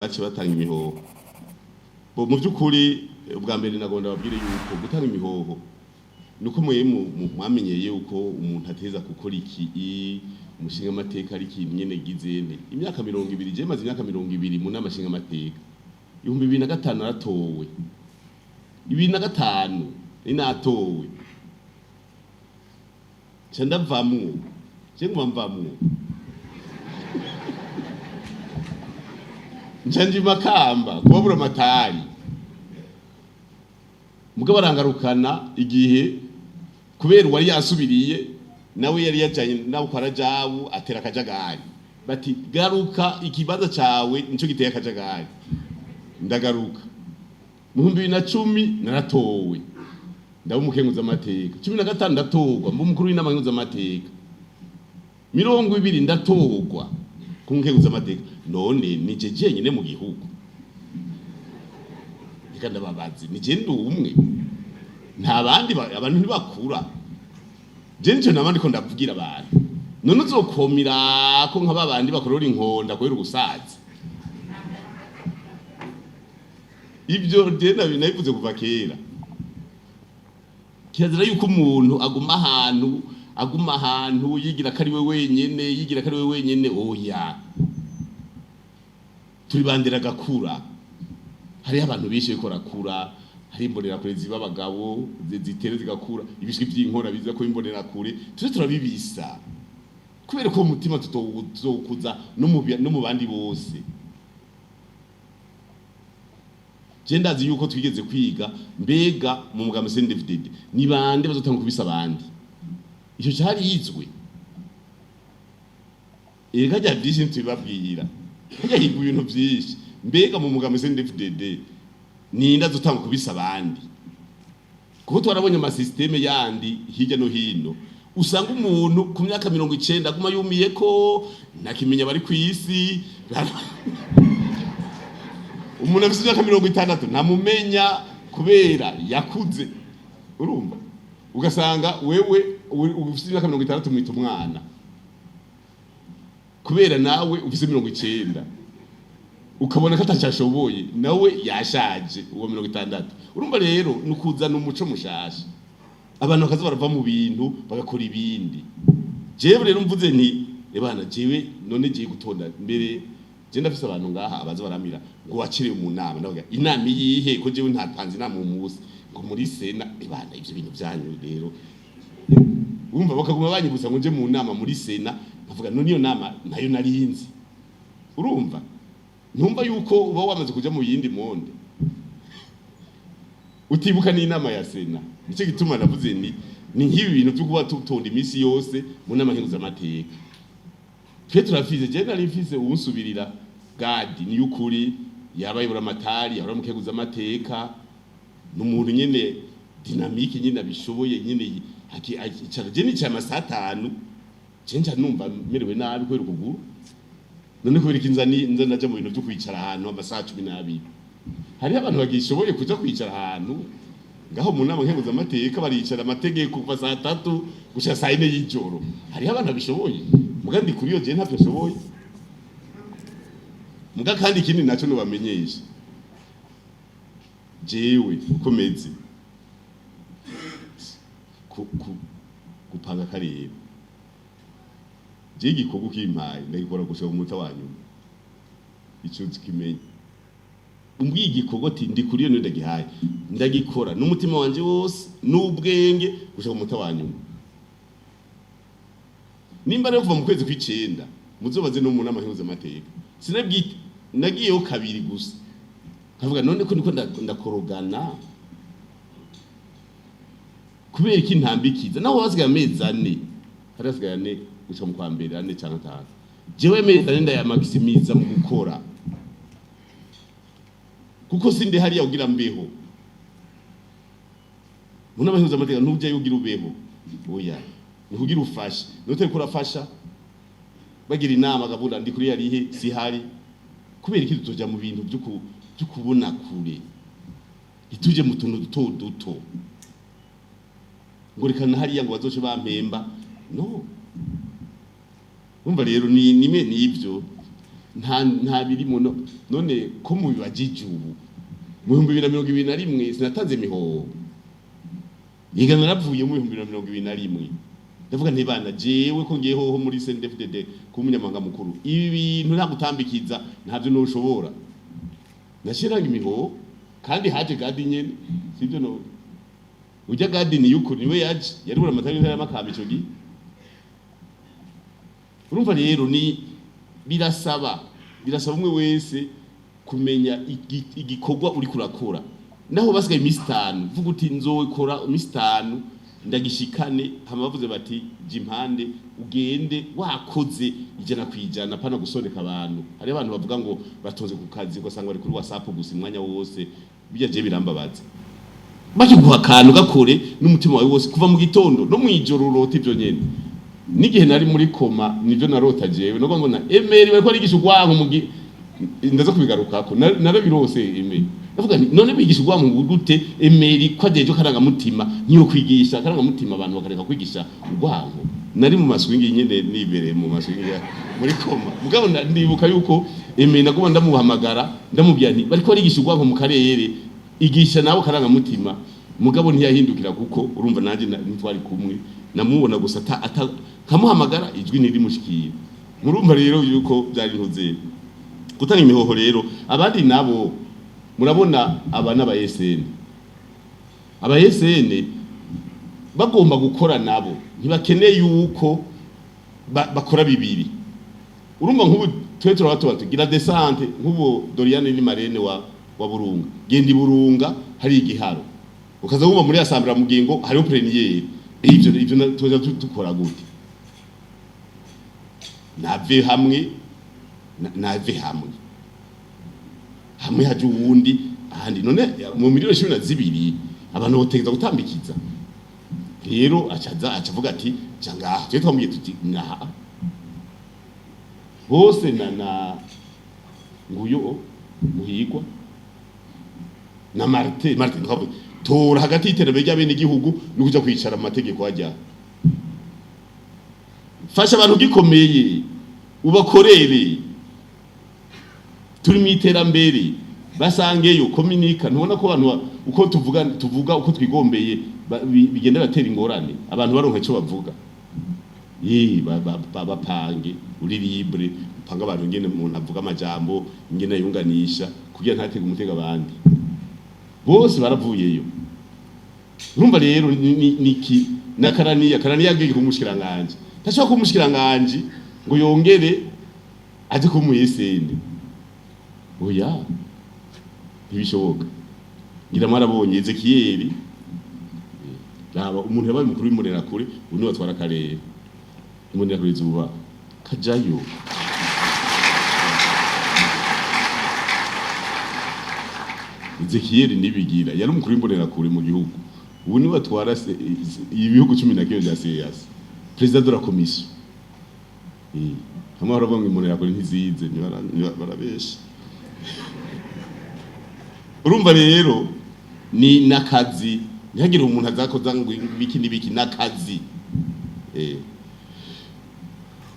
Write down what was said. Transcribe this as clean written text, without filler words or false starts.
Baciye batanga imihoho. Bo mu by'ukuri, ubwa mbere nagomba babwire yuko gutanga imihoho nuko mwe mwamenyeye yuko umuntu ateza gukora iki umushinga amateka ari ikintu nyene gizene imyaka 20. Je maze imyaka 20 mu nama nshinga amateka. 2005 naratowe, 2005 ni natowe, nca ndavamwo, je nguma mvamwo, nca nja Makamba kubabura amatari, mugabo arangarukana igihe kubera uwari yasubiriye nawe yari yajanye nawe kwa Rajabu atera akajagari, bati garuka, ikibanza cawe nico giteye akajagari. Ndagaruka mu 2010, naratowe, ndaba umukenguza amateka. 15 ndatorwa mba umukuru w'inama nkenguzamateka. 20 ndatorwa ku nkenguza amateka. None nije jenyine mu gihugu? Reka ndababazi, nije ndi umwe, nta bandi? Abantu ntibakura. Je nico nama ndiko ndavugira abantu: none uzokomira ko nka babandi bakorora inkonda kubera ubusaza? Ibyo je nabivuze kuva kera. Kirazira yuko umuntu aguma ahantu yigira ko ari we wenyene, yigira ko ari we wenyene. Oya, turi bandera gakura. Hariho abantu benshi bariko barakura, hari imbonerakure ziba abagabo, zitere zigakura, ibishwi vy'inkora biza ko imbonerakure tuze turabibisa, kubera ko umutima tutowukuza no mu bandi bose. Je ndazi yuko twigeze kwiga, mbega mu mugambi CNDD-FDD ni bande bazotanga kubisa abandi? Ico cari yizwe. Erega rya vyinshi ntitubibabwira, harya higwa ibintu vyinshi. Mbega mu mugambi CNDD-FDD ninde azotanga kubisa abandi? Kuko twarabonye ama systèmes yandi hirya no hino, usanga umuntu ku myaka 90 aguma yumiye ko ntakimenya bari ku isi. Umuntu afite imyaka 60 ntamumenya kubera yakuze. Urumva, ugasanga wewe ufite imyaka 60 mwita umwana, kubera nawe ufite 90 ukabona ko atacyashoboye, nawe yashaje uwo 60. Urumva rero ni ukuzana umuco mushasha, abantu bakaza barava mu bintu bagakora ibindi. Jewe rero mvuze nti ebana, jewe none giye gutonda mbere. Je ndafise abantu ngaha abaza baramira ngo wacirewe mu nama. Ndavuga inama iyihe, ko jewe ntatanze inama uwo munsi? Ngo muri sena. Ebana, ivyo bintu vyanyu rero, wumva bakaguma banyibutsa ngo nje mu nama muri sena. Nkavuga none iyo nama nayo narinzi? Urumva, ntumva yuko uba wamaze kuja mu yindi monde, utibuka n'inama ya sena. Nicyo gituma navuze ni nk'ibi bintu byo kuba tutonda iminsi yose mu nama nkenguzamateka. Twe turafise, je nari mfise uwunsubirira gadi ni ukuri, yabaye buramatari, yahora mu nkenguzamateka, ni umuntu nyene dynamique nyene abishoboye nyene. Icara, je nicaye amasaha 5, je nca numva merewe nabi kubera ukuguru. None kubera iki nza naja mu bintu vyo kwicara ahantu amasaha 12? Hariho abantu bagishoboye kuja kwicara ahantu ngaho mu nama nkenguzamateka, baricara amategeko kuva saa 3 gushika saa 4 y'ijoro. Hariho abantu babishoboye, muga ndi kuri iyo, je ntavyo nshoboye. Muga kandi ikindi naco nubamenyesha, jewe uko meze gupanga akarere, je igikorwa ukimpaye ndagikora gushika ku munota wa nyuma. Ico kimenye, umbwiye igikorwa ati ndi kuri iyo, ndagihaye, ndagikora n'umutima wanje wose n'ubwenge gushika ku munota wa nyuma. Nimba rero kuva mu kwezi kw'icenda, muzobaze no mu nama nkenguzamateka, sinabwite, nagiyeho kabiri gusa. Nkavuga none ko niko ndakorogana, kubera iki ntambikiza? Naho hasigaye amezi 4, hari hasigaye 4 gushika mu kwa mbere, 4 canke 5, jewe amezi 4 ndayamakisimiza mu gukora, kuko sindi hariya kugira mbeho. Mu nama nkenguzamateka ntujyayo ugira ubeho, oya, ni kugira ufashe. Nutariko urafasha, bagira inama akavuga ndi kuri yarihe sihari. Kubera iki tutoja mu bintu byo kubona kure, ntituje mu tuntu duto duto ngo reka na hariya ngo bazoce bampemba? No umva rero ni nimwe n'ivyo. Nta birimo. None ko mubibajije ubu, mu 2021 sinatanze imihoho? Yiga naravuye mu 2021, ndavuga nti: "Bana, jewe ko ngiye hoho muri CNDD-FDD kuba umunyamabanga mukuru, ibi bintu nta gutambikiza, ntavyo noshobora." Nashiranga imihoho kandi haje Gadi nyene, sivyo? No ujya Gadi ni yuko niwe yaje yari bura amatari y'intara y'Amakamba ico gihe. Urumva rero ni birasaba umwe wese kumenya igikorwa uri kurakora. Naho basigaye iminsi 5, vuga uti: "Nzokora iminsi 5 ndagishikane." Hama bavuze bati: "Jya impande," ugende wakoze 100%, pana gusoneka abantu. Hari abantu bavuga ngo batonze ku kazi, ugasanga bari kuri WhatsApp gusa umwanya wose. Bijya je birambabaza. Bakiguha akantu, gakore n'umutima wawe wose, kuva mu gitondo no mwijoro urota ivyo nyene. N'igihe nari muri coma nivyo narota jewe, nuko mbona Emery bariko arigisha urwanko mu gihe ndaza kubigarukako. Narabirose Emery, ndavuga nti: "None bigisha urwanko gute?" Emery ko ajeje karangamutima, niyo kwigisha karangamutima abantu bakareka kwigisha urwanko. Nari mu maswingi nyene, nibereye mu maswingi muri coma, mugabo ndibuka yuko Emery naguma ndamuhamagara, ndamubwira nti: "Bariko barigisha urwanko mu karere, igisha nawe karangamutima." Mugabo ntiyahindukira, kuko urumva nanjye ntitwari kumwe, namubona gusa ata nkamuhamagara ijwi ntirimushikira. Murumva rero yuko byari ntuze gutanga imihoho. Rero abandi nabo murabona, aba n'aba SN, aba SN bagomba gukora nabo, ntibakeneye yuko bakora bibiri. Urumva nk'ubu twe turaba tuba tugira descente, nk'ubu Doriane ni marraine wa Burunga, genda i Burunga hari igiharo, ukaza wumva muri assemblée mugingo hariho plénière. Ivyo tuza dukora gute? Nave hamwe, nave hamwe, hamwe haje uwundi ahandi. None mu miliyoni 12 abantu botegeza gutambikiza? Rero acaza acavuga ati: "Ja ngaha." Twe twamubwiye tuti: "Naha bose na nguyo Muhigwa na Martin." Martin twavuze tora hagati y'iterambere ry'abene igihugu no kuja kwicara mu mategeko. Hajya fasha abantu gikomeye, ubakorere. Turi mu iterambere, basangeyo kominika. Ntubona ko abantu uko tuvuga uko twigombeye, bigenda batera ingorane, abantu baronka ico bavuga. Bapange uri libre, upange abantu ingene umuntu avuga amajambo, ingene ayunganisha kugira ntatege umutego. Abandi bose baravuyeyo. Urumva rero niki na Karaniya. Karaniya yagiye kumushikiranganje, ntashobora kuba umushikiranganje ngo yongere aje kuba umu SN. Oya, ntibishoboka. Ngira mwarabonye Ezekiyeli, raba umuntu yabaye umukuru w'Imbonerakure, ubu niwe atwara akarere. Imbonerakure zuba kajayo. Ezekiyeli Nibigira yari umukuru w'Imbonerakure mu gihugu, ubu niwe atwara ibihugu 11 vya CEEAC, président de la commission. Hamwe baravuga ngo Imbonerakure ntizize, barabesha. Urumva rero ni nakazi, ntihagire umuntu azakoza ngo ibiki n'ibiki, nakazi.